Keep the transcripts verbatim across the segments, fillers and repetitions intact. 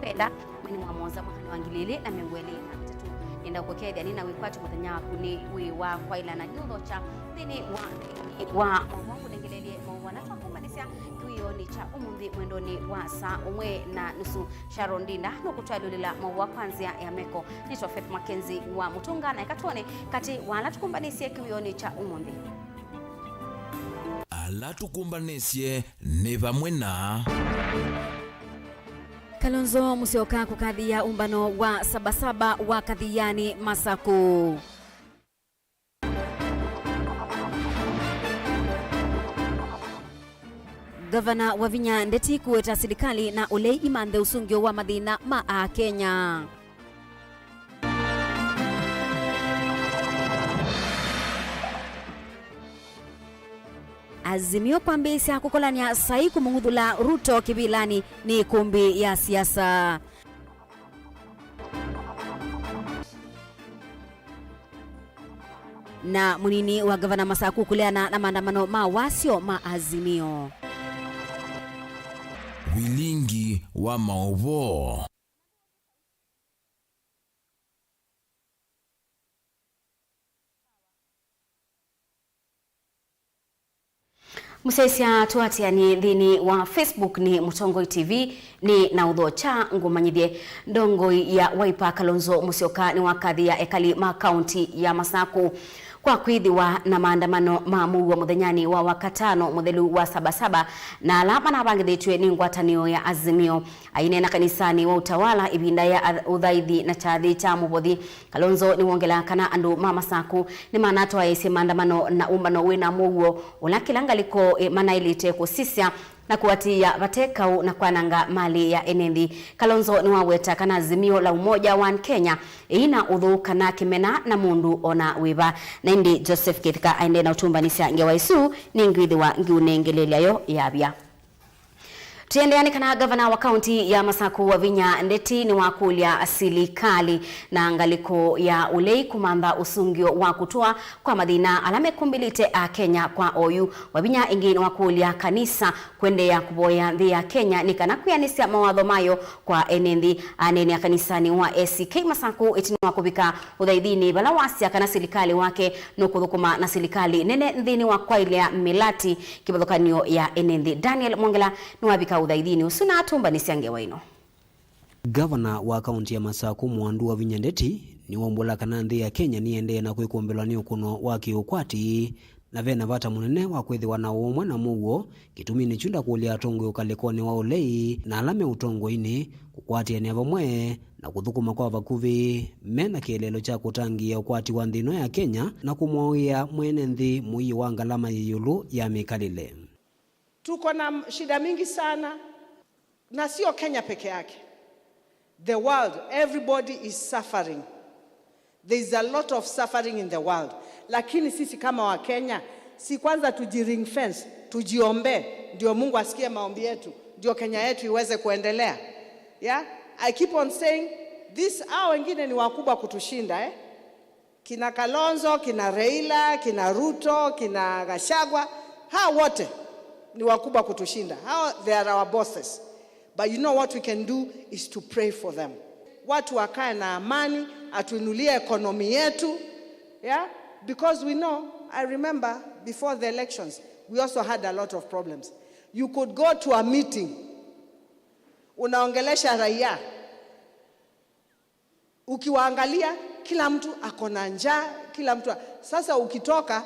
Kenda, mwei wa mũonza, mwakani wa ngili ili na mĩongo ĩlĩ na ĩtatũ. Nĩenda kũkethya nĩ na wĩkwatyo mũthenya waku nĩ wĩ wa kwaĩlana nĩ ũthokya nthĩnĩ wa, nthĩnĩ wa maũvoo kũnengelelye maũvoo na twakumbanĩsya kĩwĩonĩ kya ũmũnthĩ mwendonĩ wa saa ũmwe na nusu. Sharon Ndinda nũkũtwaĩlũlĩla maũvoo kwa nzĩa ya meko. Nĩtwa Faith Mackenzie wa Mũtũnga, na eka twone katĩ wa ala tũkumbanĩsye kĩwĩonĩ kya ũmũnthĩ. Ala tũkũmbanĩsye nĩ vamwe na Kalonzo Musyoka kũkathĩĩa ũmbano wa Sabasaba wa Kathiani Masaku. Gavana Wavinya Ndeti kũweta silikalĩ na ũlei imanthe ũsũngĩo wa mathĩna ma Akenya. Azimio kwambĩĩsya kũkolany'a saĩ kũmũng'uthũla Ruto kĩvĩlanĩ nĩ ĩkũmbĩ ya siasa. Na mũnini wa gavana Masaku kũleana na maandamano ma wasyo ma Azimio. Vilingi wa maũvoo. Mũsyaĩĩsya tũatĩanĩe nthĩnĩ wa Facebook nĩ Mũtongoi T V, nĩ na ũthokya ngũmanyĩthye. Ndongoi ya Wiper Kalonzo Musyoka nĩwakathĩĩa ekali ma kaunti ya Masaku kwa kwĩthĩwa na maandamano ma mũuo mũthenyanĩ wa Wakatano mũthelu wa Sabasaba na ala manavangĩthĩtw'e nĩ ngwatanĩo ya Azimio. Aineena kanisanĩ wa Utawala ĩvinda ya ath-, ũthaithi na kyathĩ kya mũvothi, Kalonzo nĩwongelaa kana andũ ma Masaku nĩmanatwaĩĩsye maandamano na ũmbano wĩ na mũuo, ũla kĩla ngalĩko, eh, manaĩlĩte kũsisya na kũatĩĩa vate kaũ na kwananga malĩ ya ene nthĩ. Kalonzo nĩwaweta kana Azimio la Umoja One Kenya ĩina ũthũ kana kĩmena na mũndũ ona wĩva. Na ĩndĩ Joseph Kĩtheka aendee na ũtũmbanĩsya ngewa ĩsu, nĩngwĩthĩwa ngiũnengeleelya yo yavya. Tũiendeea nĩ kana gavana wa kaunti ya Masaku Wavinya Ndeti nĩwakũlya silikalĩ na ngalĩko ya ũlei kũmantha ũsũngĩo wa kũtũa kwa mathĩna ala mekũmbĩlĩte Akenya kwa oyu. Wavinya ĩngĩ nĩwakũlya kanisa kũendeea kũvoya nthĩ ya Kenya nĩ kana kwĩanĩsya mawatho mayo kwa ene nthĩ. Aneenea kanisanĩ wa A C K Masaku ĩtina wa kũvika ũthaithinĩ vala wasya kana silikalĩ wake nũkũthũkũma na silikalĩ nene nthĩnĩ wa kwaĩlya mĩlati kĩvathũkany'o ya ene nthĩ. Daniel Mwongela nĩwavika ũthaithinĩ ũsu na atũmbanĩsya ngewa ĩno. Gavana wa kaunti ya Masaku Mwandu Wavinya Ndeti nĩwaumbũla kana nthĩ ya Kenya nĩendee na kwĩkũmbĩlwa nĩ ũkũno wa kĩũkwati, na ve na vata mũnene wa kwĩthĩwa na ũũmwe na mũuo. Kĩtumi nĩkyu ndakũlya atongoi ũkalĩkonĩ wa ũlei na ala me ũtongoinĩ kũkwatĩanĩa vamwe na kũthũkũma kwa vakuvĩ me na kĩeleelo kya kũtangĩĩa ũkwati wa nthĩ ĩno ya Kenya na kũmwaũĩa mwene nthĩ mũio wa ngalama yĩ ĩũlũ ya mĩkalĩle. Tuko na shida mingi sana, na sio Kenya peke yake. The world, everybody is suffering. There is a lot of suffering in the world. Lakini sisi kama wa Kenya, si kwanza tuji ring fence, tujiombee, ndio Mungu asikie maombi yetu, ndio Kenya yetu iweze kuendelea. Yeah? I keep on saying this, hao wengine ni wakubwa kutushinda, eh? Kina Kalonzo, kina Raila, kina Ruto, kina Gachagua, hawa wote ni wakubwa kutushinda. Hawa, they are our bosses. But you know what we can do is to pray for them. Watu wakae na amani, atuinulie ekonomi yetu. Yeah? Because we know, I remember before the elections, we also had a lot of problems. You could go to a meeting, unaongelesha raia, ukiwaangalia, kila mtu ako na njaa, kila mtu a-, sasa ukitoka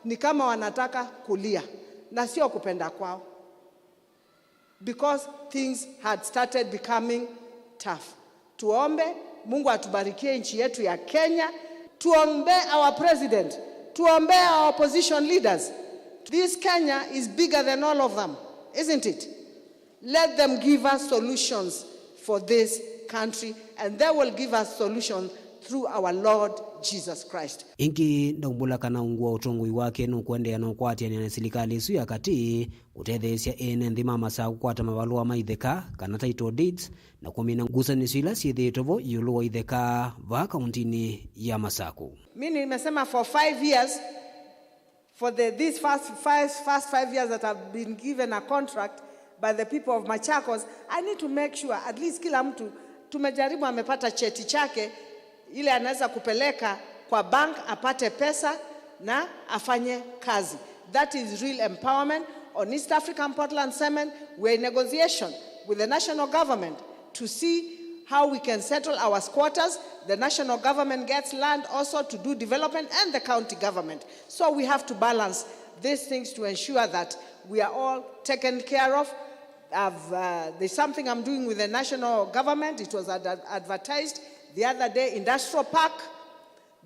ni kama wanataka kulia, na sio kupenda kwao, because things had started becoming tough. Tuombe Mungu atubarikie nchi yetu ya Kenya. Tuombe our president. Tuombe our opposition leaders. This Kenya is bigger than all of them, isn't it? Let them give us solutions for this country, and they will give us solutions through our Lord Jesus Christ. Ĩngĩ, ndaumbũla kana ungu wa ũtongoi wake nũkũendeea na ũkwatĩanĩa na silikalĩ ĩsu ya katĩ kũtetheesya ene nthĩ ma Masaku kũkwata mavalũa ma itheka, kana title deeds, na kũmina ngusanĩsyo ila syĩthĩĩtwe vo ĩũlũ wa itheka vaa kauntinĩ ya Masaku. Mimi nimesema for five years, for the, these first, first, first five years that I've been given a contract, But the people of Machakos, I need to make sure at least kila mtu tumejaribu amepata cheti chake ile anaweza kupeleka kwa bank apate pesa na afanye kazi. That is real empowerment. On East African Portland Cement, we are in negotiation with the national government to see how we can settle our squatters. The national government gets land also to do development and the county government. So we have to balance these things to ensure that we are all taken care of. I've, uh, there's something I'm doing with the national government. It was ad- advertised the other day, industrial park.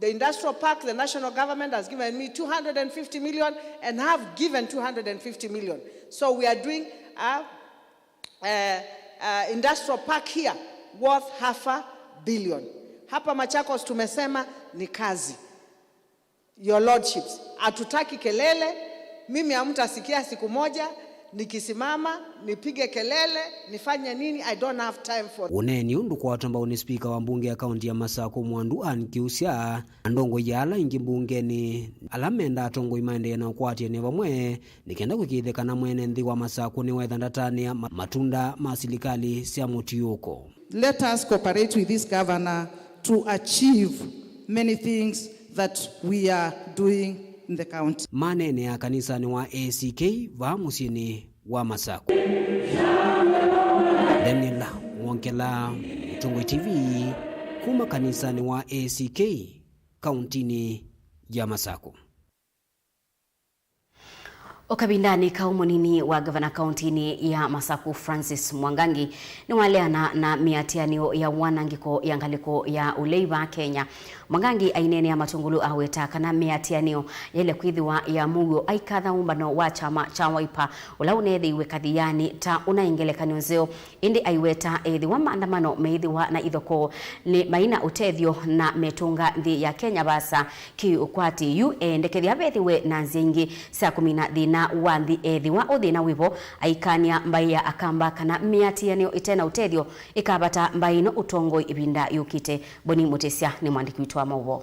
The industrial park, the national government has given me two hundred fifty million and have given two hundred fifty million. So we are doing a, a, a industrial park here worth half a billion. Hapa Machakos tumesema ni kazi. Your Lordships, hatutaki kelele. Mimi hamtasikia siku moja nikisimama nipige kelele, nifanye nini. I don't have time for. Ũneeni ũũ ndũkwatwa mbau nĩ spika wa mbunge ya kaunti ya Masakũ Mwandu Ann Kiusya, na ndongoi ya ala aingĩ mbungenĩ ala mendaa atongoi maendeee na ũkwatĩanĩa vamwe nĩ kenda kũĩkĩĩthya kana mwene nthĩ wa Masakũ nĩwetha ndatanĩa ma- matunda ma silikalĩ sya mũtiũko. Let us cooperate with this governor to achieve many things that we are doing in the county. Maneenea kanisanĩ wa A C K vaa mũsyĩnĩ wa Masakũ. Daniel Mwongela, Mũtongoi T V, kuma kanisanĩ wa A C K, kauntinĩ ya Masakũ. O kavindanĩ kau, mũnini wa ngavana kauntinĩ ya Masakũ Francis Mwangangi nĩwaleana na mĩatĩanĩo ya wanangĩko ya ngalĩko ya ũlei vaa Kenya. Mwangangi aineenea Matũngũlũ aweta kana mĩatĩanĩo yaĩle kwĩthĩwa ya mũuo, aikatha ũmbano wa kyama kya Wiper ũla ũneethĩiwe kathianĩ ta ũnaĩ ngelekany'o nzeo. Ĩndĩ aiweta ethĩwa maandamano meĩthĩwa na ithokoo nĩ maina ũtethyo na metũnga nthĩ ya Kenya vaasa kĩ-ũkwati. Yu eendekethya vethĩwe na nzĩa ingĩ sya kũmina thĩna wa nthĩ ethĩwa ũthĩna wĩvo, aikany'a mbaĩ ya Akamba kana mĩatĩanĩo ĩte na ũtethyo ĩkavata mbaĩ ĩno ũtongoi ĩvinda yũkĩte. Boni Mũtĩsya nĩ mwandĩki witũ wa maũvoo.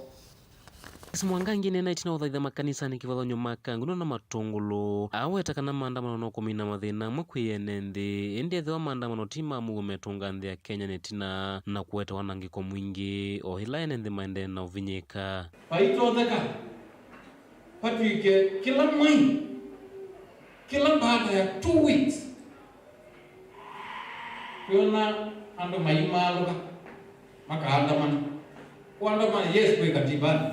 Rais Mwangangi nena ĩtina ũthaitha makanisanĩ kĩvathany'o ma Kangundo na Matũngũlũ, aweta kana maandamano no kũmina mathĩna amwe kwĩ ene nthĩ, ĩndĩ ethĩwa maandamano ti ma mũuo metũnga nthĩ ya Kenya nĩ ĩtina na kũete wanangĩko mwingĩ, o ĩla ene nthĩ maendee na ũvinyĩĩka. Vaitotheka vatw'ĩke kĩla mwei, kĩla baada ya two weeks, twĩona andũ maimaalũka, makaandamana. Kũandamana, yes, kwĩ katibanĩ,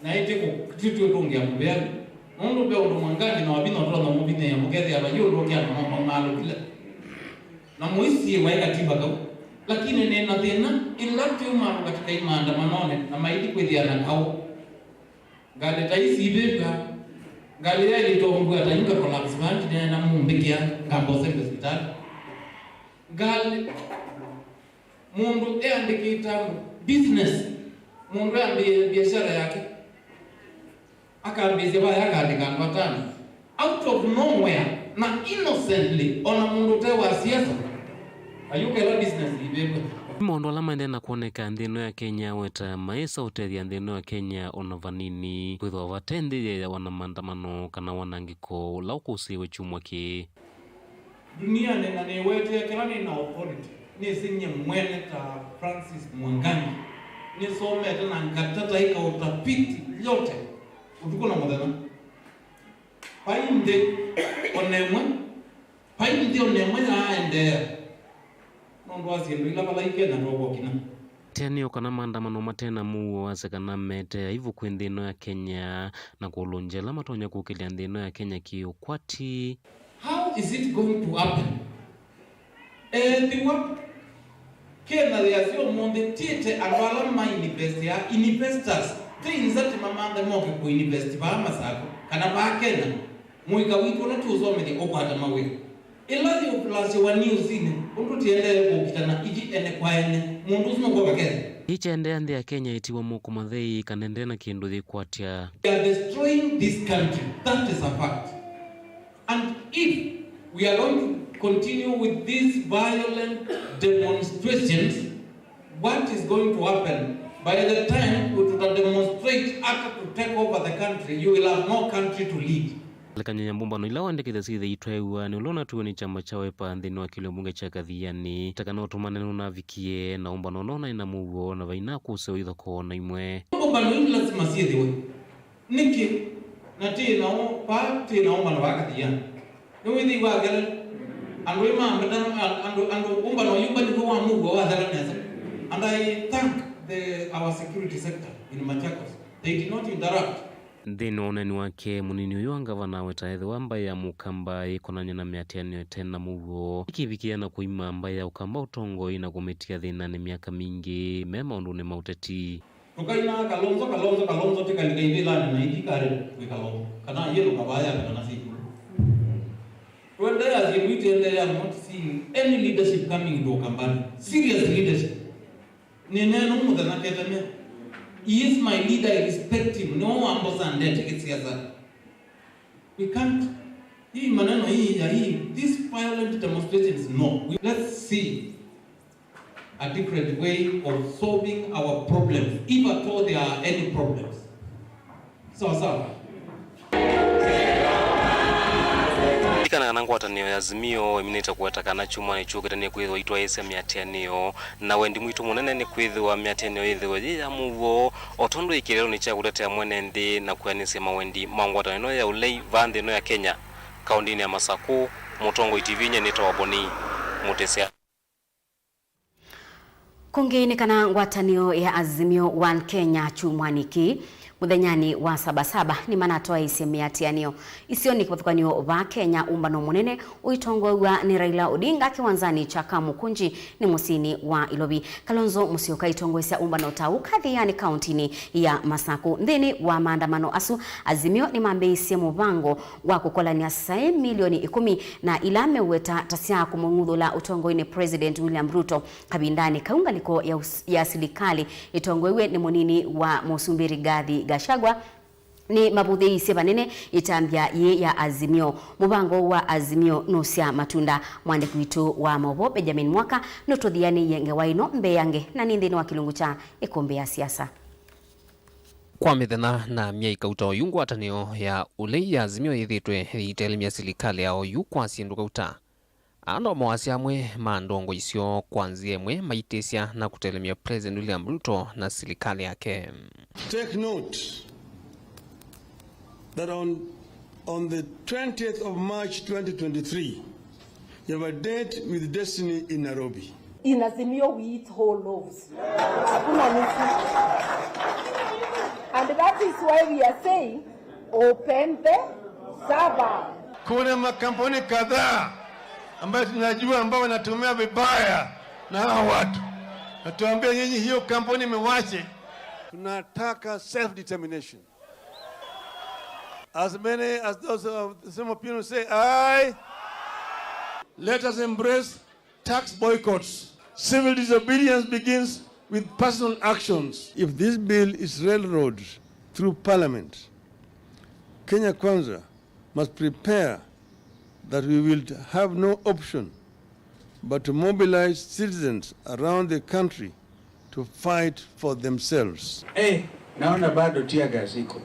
na ĩtĩ kũ-, titwĩtũngĩa mũvĩanĩ, nũndũ ve ũndũ Mwangangi na Wavinya ũtonya mũvinyĩĩa mũkethĩa vaiĩ ũndũ ũngĩ andũ mamaalũkile. Na mũisiĩ waĩ katiba kau. Lakini nĩ na thĩna, ĩla twĩmaalũka tũkai maandamanonĩ na maithi kwĩthĩa na kaũ. Ngalĩ ta ii siivĩvw'a. Ngalĩ yaĩlĩtwe ũmbua ta yu nga collapse vaa ndineena mũmbĩkĩa ngamba ũsembe sivitalĩ. Ngalĩ mũndũ eandĩkĩte andũ business, mũndũ eambĩĩe biashara yake, akambĩĩsya vaya akaandĩka andũ atano. Out of nowhere, na innocently, ona mũndũ ũte wa siasa, ayũkela business ivĩvwe. Nĩ maũndũ ala maendee na kwoneka nthĩ ĩno ya Kenya, weta maĩsa ũtethya nthĩ ĩno ya Kenya ona vanini, kwĩthĩwa vate nthĩ yeeawa na maandamano kana wanangĩko ũla ũkũsĩĩwe kyumwa kĩĩ. Duniani, na nĩwetee kĩla nĩ na authority, nĩsĩ nyie mwene ta Francis Mwangangi, nĩsomete na ngatata ĩka utafiti yote ũtukũ na mũthenya. Vai nthĩ ona ĩmwe, vai nthĩ ona ĩmwe yaaendeea nũndũ wa syĩndũ ila vala i Kenya tũkũkinya. Tene o kana maandamano mate na mũuo wasya kana mete aivu kwĩ nthĩ ĩno ya Kenya na kũlũngya ala matonya kũkĩlya nthĩ ĩno ya Kenya kĩ ũkwati. How is it going to happen? Ethĩwa Kenya yĩasya ũmũnthĩ tiĩte andũ ala mainvestia, investors, ti nza ti mamanthe moke kũinvest vaa Masakũ kana vaa Kenya, mũika witũ ũla tũũsomethya ũkwata mawĩa. Ĩla yĩũlasya wa newsinĩ, ũndũ tiendee kũkitana ithi ene kwa ene, mũndũ ũsu nũkwova Kenya. Ĩkyaendeea nthĩ ya Kenya ĩtiwa moko mathei kana ndena kĩndũ yĩkwatya. We are destroying this country. That is a fact. And if we are going to continue with these violent demonstrations, what is going to happen? By the time we tuta demonstrate ata to take over the country, you will have no country to lead. Ngelekany'o ya mbũmbano ila wendekete syĩthĩe itwaĩw'a nĩ ũla ũnatw'ĩwe nĩ kyama kya Wiper nthĩnĩ wa kĩlĩo mbunge kya Kathiani, ta kana ũtũmane nũnavikie, na ũmbano ũla ũnaĩ na mũuo na vaina kũseũvya ithokoo na imwe. Mbũmbano ii nĩ lasima syĩthĩwe. Nĩkĩ? Na twĩ na ũ-, vaa twĩ na ũmbano vaa Kathiani. Nĩwĩthĩiwe athela? Andũ ĩ mambeta, andũ, andũ ũmbano wa Wiper nĩw'o wa mũuo wathela nesa. And I thank the, our security sector in Machakos. They did not interrupt. Nthĩnĩ wa ũneeni wake, mũnini ũyũ wa ngavana aweta ethĩwa mbaĩ ya Mũkamba yĩkonany'a na mĩatĩanĩo ĩte na mũuo, ĩkĩvikĩa na kũima mbaĩ ya Ũkamba ũtongoi na kũmĩtia thĩnanĩ myaka mingĩ me maũndũnĩ ma ũteti. Tũkainaa Kalonzo, Kalonzo, Kalonzo, tĩkalika ivĩlanĩ na ithikarĩ kwĩ Kalonzo. Kana yĩlũka vaa yavika na syĩkũlũ. Tũendeea syĩndũ itiendeea, I'm not seeing any leadership coming into Ukambani. Serious leadership. Nĩneena mũthenya ketemea. He is my leader, I respect him. Nĩwe wambosa ndetĩkĩsya siasa. We can't. Hii maneno hii ya hii, these violent demonstrations, no. We, let's see a different way of solving our problems, if at all there are any problems. Sawa sawa. Lilikana kana ngwatanĩo ya Azimio ĩminĩte kũweta kana kyumwanĩ kyũkĩte nĩkwĩthĩwa itwaĩĩsya mĩatĩanĩo, na wendi mwitũ mũnene nĩ kwĩthĩwa mĩatĩanĩo yĩthĩwe yĩ ya mũuo, o tondũ yĩ kĩeleelonĩ kya kũtetea mwene nthĩ na kwĩanĩsya mawendi ma ngwatanĩo ĩno ya ũlei vaa nthĩ ĩno ya Kenya. Kaũndĩnĩ ya Masakũ, Mũtongoi T V nyie nĩtawa Boni Mũtĩsya. Kũngĩ nĩ kana ngwatanĩo ya Azimio One Kenya kyumwanĩ kĩĩ, mũthenyanĩ wa Saba Saba, nĩmanatwaĩĩsye mĩatĩanĩo isionĩ kĩvathũkany'o vaa Kenya ũmbano mũnene ũitongoew'a nĩ Raila Odinga kĩwanzanĩ kya Kamukunji nĩ mũsyĩnĩ wa Ilovi. Kalonzo Musyoka aitongoesya ũmbano ta ũũ Kathiani kaũntĩnĩ ya Masakũ. Nthĩnĩ wa maandamano asu, Azimio nĩmambĩĩisye mũvango wa kũkolany'a saĩ milioni ĩkũmi na ila meũweta ta sya kũmũng'uthũla ũtongoinĩ President William Ruto. Kavindanĩ kau, ngalĩko ya us-, ya silikalĩ ĩtongoew'e nĩ mũnini wa mũsumbĩ Rigathi Gachagua nĩmavũthĩĩisye vanene ĩtambya yĩĩ ya Azimio. Mũvango ũũ wa Azimio nũsyaa matunda. Mwandĩki witũ wa maũvoo Benjamin Mwaka nũtũthianĩie ngewa ĩno mbeange, na nĩ nthĩnĩ wa kĩlungu kya Ĩkũmbĩ ya Siasa. Kwa mĩthenya na myei kauta oyu, ngwatanĩo ya ũlei ya Azimio yĩthĩĩtwe yĩitelemya silikalĩ ya oyu kwa syĩndũ kauta. Aa no mawasya amwe ma ndongoi syoo kwa nzĩa ĩmwe maitĩsya na kũtelemya President William Ruto na silikalĩ yake. Take note that on, on the twentieth of March twenty twenty-three, you have a date with Destiny in Nairobi. In Azimio we eat whole loaves. Hakuna nusu. And that is why we are saying, open the saba. Kuna makampuni kadhaa ambayo tunajua ambao wanatumia vibaya na hawa watu. Natuambia nyinyi, hiyo kampuni mwache. Tunataka self determination. As many as those, uh, some of you say, "Aye." Let us embrace tax boycotts. Civil disobedience begins with personal actions. If this bill is railroaded through Parliament, Kenya Kwanza must prepare that we will have no option but to mobilize citizens around the country to fight for themselves. Eh, naona bado tear gas iko,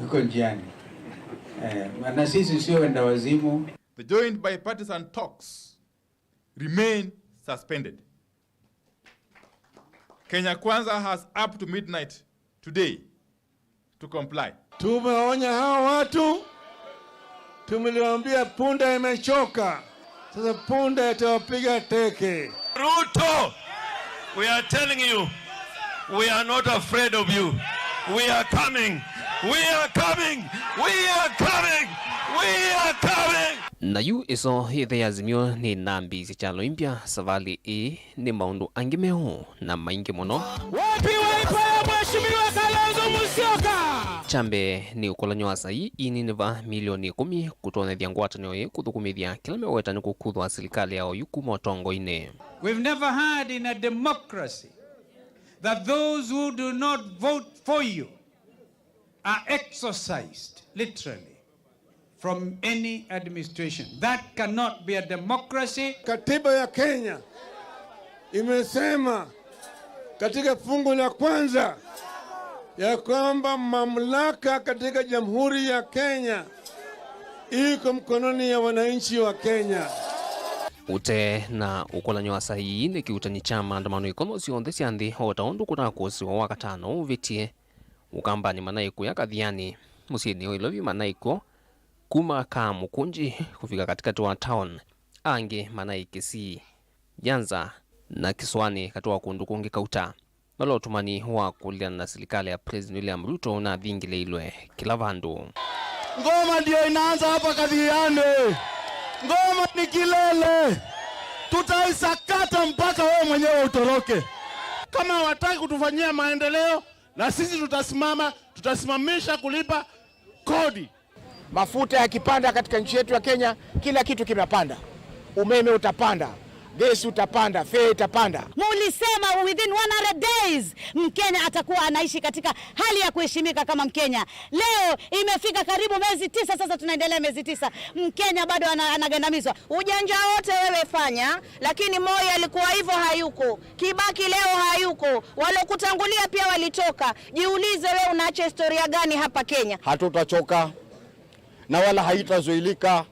iko njiani. Eh, na sisi sio wenda wazimu. The joint bipartisan talks remain suspended. Kenya Kwanza has up to midnight today to comply. Tumeonya hawa watu, tumeliwaambia punda imechoka. Sasa punda itawapiga teke. Ruto, we are telling you, we are not afraid of you. We are coming. We are coming. We are coming. We are coming. Na yu ĩso yĩthe ya Azimio nĩnambĩĩsye kyalo ĩmbya savalĩ ĩĩ. Nĩ maũndũ angĩ meũ na maingĩ mũno. Wapi Wiper ya Mheshimiwa Kalonzo Musyoka? Kya mbee nĩ ũkolany'o wa saĩ ininĩva milioni ĩkũmi kũtonyethya ngwatanĩo ĩĩ kũthũkũmĩthya kĩla meweta nĩ kũkuthwa silikalĩ ya oyu kuma ũtongoinĩ. We've never had in a democracy that those who do not vote for you are exorcised, literally, from any administration. That cannot be a democracy. Katiba ya Kenya imesema katika fungu la kwanza ya kwamba mamlaka katika Jamhuri ya Kenya Iko mkononi ya wananchi wa Kenya. Ũtee na ũkũlany'o wa saa ii nĩ kĩuutani kya maandamano ikono syonthe sya nthĩ, o ta ũndũ kũnakũsĩwa Wakatano ũvĩtie. Ũkambanĩ manaĩ kũya Kathiani, mũsyĩnĩ wa Ilovi manaĩ kw'o, kuma Kamũkũnji kũvika katĩkatĩ wa town, angĩ manaĩ Kisii, Nyanza na kĩsũanĩ katĩ wa kũndũ kũngĩ kauta. Vala ũtũmani wa kũlilana na silikalĩ ya President William Ruto ũnathingĩlĩilwe kĩla vandũ. Ngoma ndio inaanza hapa Kathiani. Ngoma ni kilele. Tutaisakata mpaka wewe mwenyewe utoroke. Kama hawataki kutufanyia maendeleo, na sisi tutasimama, tutasimamisha kulipa kodi. Mafuta yakipanda katika nchi yetu ya Kenya, kila kitu kinapanda. Umeme utapanda, gesi utapanda, fare itapanda. Mulisema within one hundred days Mkenya atakuwa anaishi katika hali ya kuheshimika kama Mkenya. Leo imefika karibu miezi tisa sasa, tunaendelea miezi tisa, Mkenya bado ana-, anagandamizwa. Ujanja wote wewe fanya, lakini Moi alikuwa hivyo, hayuko. Kibaki leo hayuko. Walokutangulia pia walitoka. Jiulize, we unaacha historia gani hapa Kenya? Hatutachoka na wala haitazuilika,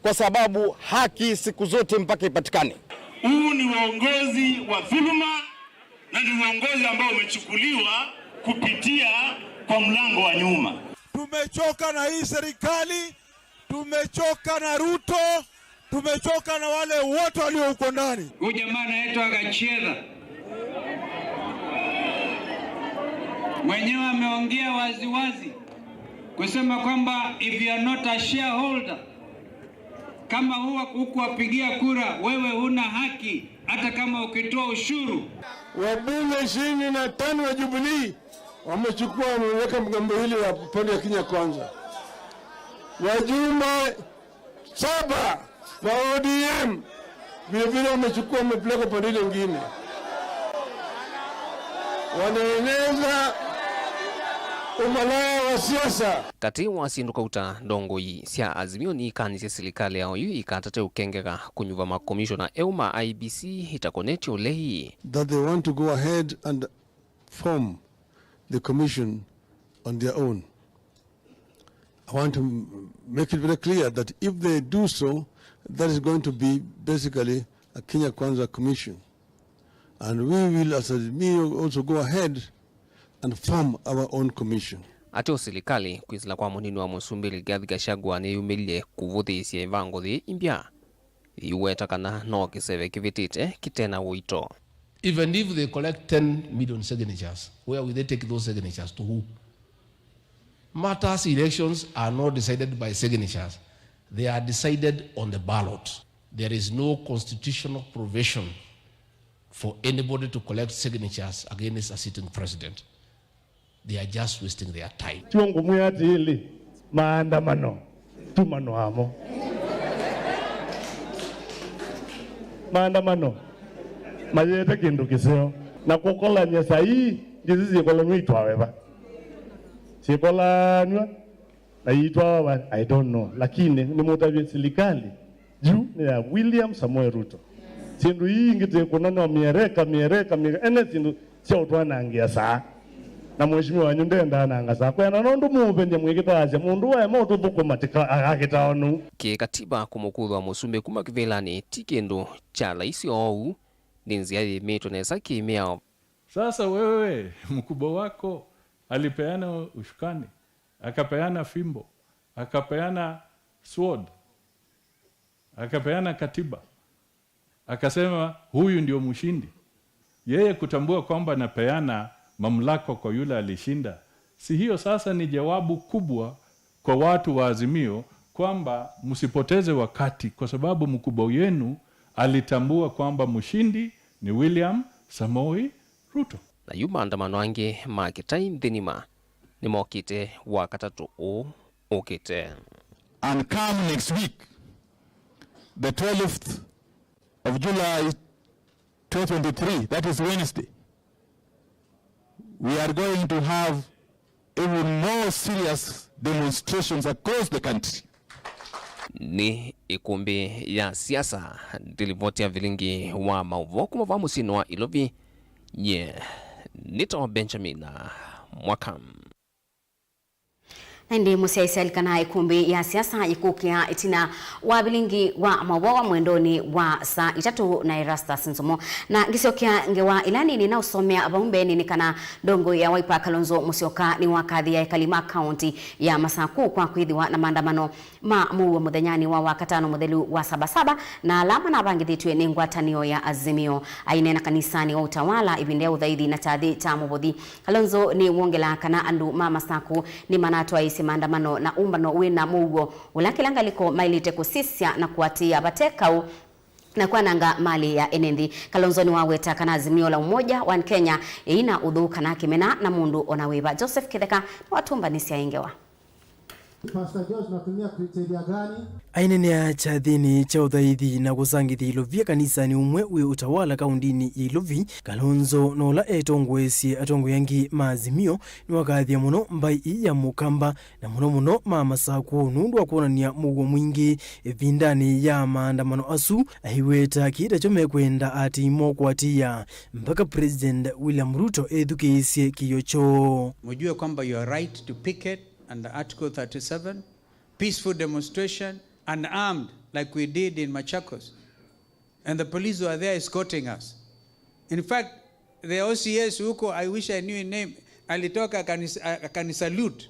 kwa sababu haki siku zote mpaka ipatikane. Huu ni uongozi wa dhuluma na ni uongozi ambao umechukuliwa kupitia kwa mlango wa nyuma. Tumechoka na hii serikali. Tumechoka na Ruto, tumechoka na wale wote walio huko ndani. Huyu jamaa anaitwa Gachietha. Mwenyewe ameongea wazi wazi kusema kwamba if you are not a shareholder, kama huwa hukuwapigia kura, wewe huna haki, hata kama ukitoa ushuru. Wabunge ishirini na tano wa Jubilee wamechukua, wameweka mgambo hili wa upande wa Kenya Kwanza. Wajumbe saba wa O D M vile vile wamechukua, wamepeleka upande ile ingine. Wanaeneza umalaya wa siasa. Katĩ wa syĩndũ kauta, ndongoi sya Azimio niikanisye silikalĩ ya oyu ikatate ũkengeka kũnyuva makomishona eũ ma I E B C itakonetye ũlei. That they want to go ahead and form the commission on their own. I want to m-, make it very clear that if they do so, that is going to be basically a Kenya Kwanza commission. And we will, as Azimio, also go ahead and form our own commission. Ateo silikalĩ, kwĩsĩla kwa mũnini wa mũsumbĩ Rigathi Gachagua nĩyumĩlile kũvũthĩĩsya ĩvango yĩĩ imbya, ĩiweta kana no kĩseve kĩvĩtĩte kĩte na ũito. Even if they collect ten million signatures, where will they take those signatures to? Who? Matters, elections are not decided by signatures. They are decided on the ballot. There is no constitutional provision for anybody to collect signatures against a sitting president. They are just wasting their time. Tyo ngũmwĩa atĩĩlĩ, maandamano, tumano amo. Maandamano mayĩete kĩndũ kĩseo. Na kũkolany'a saii, ndĩsĩ syĩkolanw'a itwawe va. Syĩkolanw'a na iitwawa va, I don't know. Lakini nĩmũtavye silikalĩ yu nĩ ya William Samoei Ruto. Syĩndũ ii ingĩ tĩ kũna no mĩereka, mĩereka, mĩereka, ene syĩndũ sya ũtwanangĩa saa. Na mheshimiwa wanyu ndendaa nanga saa. Kwĩana nũndũ mũũvenya mwĩkĩtaasya mũndũ waema ũtũthũkũma tĩka akakĩtao nũu. Kĩkatiba kũmũkũthwa mũsumbĩ kuma kĩvĩlanĩ ti kĩndũ kya laisi oou, nĩ nzĩa yĩmĩtwe nesa kĩmĩao. Sasa wewe, mkubwa wako alipeana ushukani, akapeana fimbo, akapeana sword, akapeana katiba, akasema huyu ndio mshindi. Yeye kutambua kwamba anapeana mamlaka kwa yule alishinda, si hiyo sasa ni jawabu kubwa kwa watu wa Azimio kwamba msipoteze wakati, kwa sababu mkubwa yenu alitambua kwamba mshindi ni William Samoei Ruto. Na yu maandamano angĩ ma kĩtai nthĩ nima nĩmokĩte Wakatatũ ũũ ũkĩte. And come next week, the twelfth of July twenty twenty-three, that is Wednesday, we are going to have even more serious demonstrations across the country. Nĩ ĩkũmbĩ ya siasa, ndilivoti ya vilingi wa maũvoo kuma va mũsyĩnĩ wa Ilovi, nye nĩtawa Benjamin Mwaka. Ĩndĩ mũsyaĩĩsya alikana ĩkũmbĩ ya siasa yĩkũkĩa ĩtina wa vilingi wa maũvoo mwendonĩ wa saa itatũ na Erastus Nzumo. Na ngĩsyokea ngewa ĩla nini na ũsomea vau mbeenĩ nĩ kana ndongoi ya Wiper Kalonzo Musyoka nĩwakathĩĩa ekali ma kaunti ya Masaku kwa kwĩthĩwa na maandamano ma mũuo mũthenyanĩ wa Wakatano mũthelu wa Saba Saba na ala manavangĩthĩtw'e nĩ ngwatanĩo ya Azimio. Aineena kanisanĩ wa Utawala ĩvinda ya ũthaithi na kyathĩ kya mũvũthi, Kalonzo nĩwongelaa kana andũ ma Masaku nĩmanatwaĩĩsye maandamano na ũmbano wĩ na mũuo, ũla kĩla ngalĩko maĩlĩte kũsisya na kũatĩĩa vate kaũ na kwananga malĩ ya ene nthĩ. Kalonzo nĩwaweta kana Azimio la Umoja One Kenya ĩina ũthũ kana kĩmena na mũndũ o na wĩva. Joseph Kĩtheka nĩwatũmbanĩsya ĩ ngewa. Pastor George, natumia criteria gani? Ainenea kyathĩnĩ kya ũthaithi na kũsangĩthya ilovia kanisanĩ ũmwe wĩ Utawala kaũndĩnĩ ya Ilovi, Kalonzo na ũla etongoesye atongoi angĩ ma Azimio nĩwakathĩa mũno mbaĩ ii ya Mũkamba, na mũno mũno ma Masaku nũndũ wa kwonany'a mũuo mwingĩ ĩvindanĩ ya maandamano asu, aiweta kĩĩ takyo mekwenda aatĩĩi moo kũatĩĩa mpaka President William Ruto ethukĩĩsye kĩĩo kyoo. Mujue kwamba you are right to picket under Article thirty-seven, peaceful demonstration, unarmed like we did in Machakos. And the police were there escorting us. In fact, the O C S huko, I wish I knew his name, alitoka akani-, akanisalute.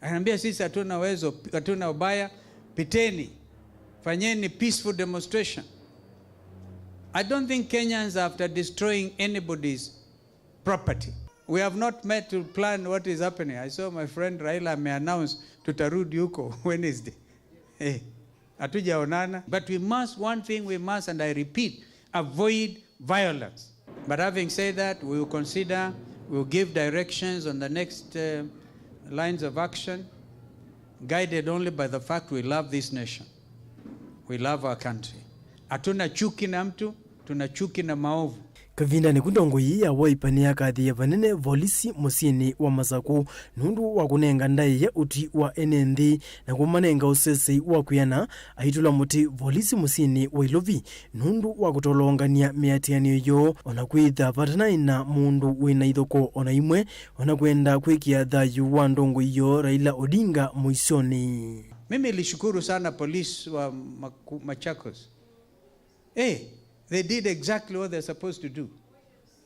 Ananiambia, "Sisi hatuna uwezo, hatuna ubaya, piteni, fanyeni peaceful demonstration." I don't think Kenyans are after destroying anybody's property. We have not met to plan what is happening. I saw my friend Raila ameannounce tutarudi huko Wednesday. Eh, hatujaonana. But we must, one thing we must, and I repeat, avoid violence. But having said that, we will consider, we will give directions on the next, uh, lines of action, guided only by the fact we love this nation. We love our country. Hatuna chuki na mtu, tuna chuki na maovu. Kavindanĩ ku ndongoi ya Wiper nĩyakathĩĩa vanene volisi mũsyĩnĩ wa Masaku nũndũ wa kũnenga ndaĩa ũtwi wa ene nthĩ na kũmanenga ũsesei wa kwĩana, aitũla mũtĩ volisi mũsyĩnĩ wa Ilovi nũndũ wa kũtolongany'a mĩatĩanĩo yoo, o na kwĩtha vatanaĩ na mũndũ wĩ na ithokoo o na imwe, o na kwenda kwĩkĩa thayũ wa ndongoi yoo Raila Odinga mũisyonĩ. Mimi nilishukuru sana polisi wa Maku-, Machakos. Eh, they did exactly what they're supposed to do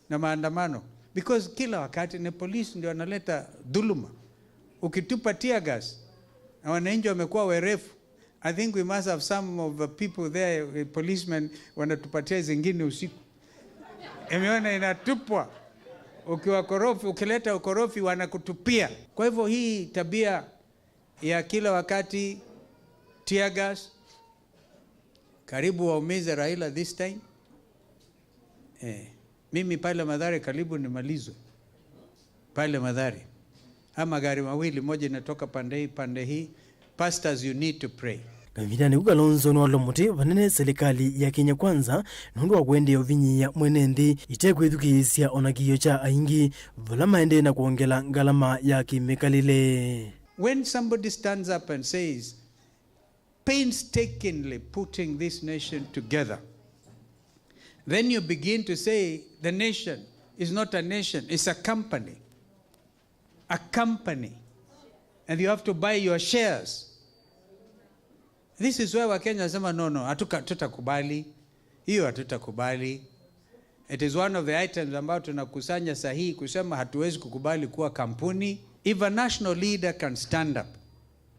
na maandamano, because kila wakati ni polisi ndio wanaleta dhuluma. Ukitupa tear gas na wananchi wamekuwa werevu, I think we must have some of the people there, eh, policemen wanatupatia zingine usiku. Imeona inatupwa. Ukiwa korofi, ukileta ukorofi wanakutupia. Kwa hivyo hii tabia ya kila wakati tear gas, karibu waumize Raila this time. Eh, mimi pale Mathare karibu nimalizwe. Pale Mathare. Haya magari mawili, moja inatoka pande hii, pande hii. Pastors, you need to pray. Kavindanĩ ku Kalonzo nĩwalũa mũtĩ vanene silikalĩ ya Kenya Kwanza nũndũ wa kũendeea ũvinyĩĩa mwene nthĩ ĩtekwĩthukĩĩsya o na kĩĩo kya aingĩ, vala maendee na kwongela ngalama ya kĩmĩkalĩle. When somebody stands up and says, painstakingly putting this nation together, then you begin to say the nation is not a nation, it's a company. A company. And you have to buy your shares. This is where Wakenya wanasema, "No, no, hatuka-, tutakubali. Hiyo hatutakubali." It is one of the items ambayo tunakusanya sahihi kusema hatuwezi kukubali kuwa kampuni. If a national leader can stand up,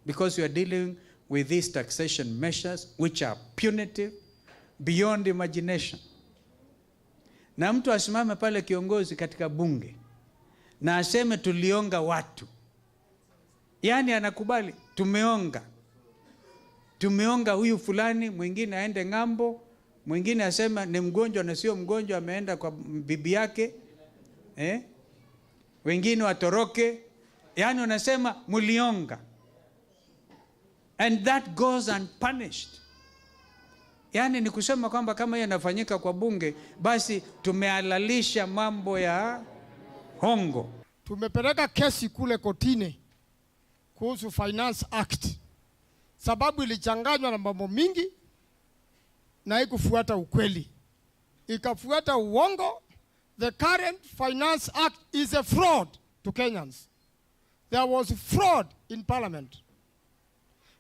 because we are dealing with these taxation measures which are punitive beyond imagination. Na mtu asimame pale, kiongozi katika bunge, na aseme, "Tulionga watu." Yaani anakubali, "Tumeonga. Tumeonga huyu fulani, mwingine aende ng'ambo, mwingine asema ni mgonjwa na sio mgonjwa, ameenda kwa bibi yake." Eh? Wengine watoroke. Yaani unasema, "Mlionga." And that goes unpunished. Yaani ni kusema kwamba kama hiyo inafanyika kwa bunge, basi tumehalalisha mambo ya hongo. Tumepeleka kesi kule kotini kuhusu Finance Act, sababu ilichanganywa na mambo mingi na haikufuata ukweli, ikafuata uongo. The current Finance Act is a fraud to Kenyans. There was fraud in parliament.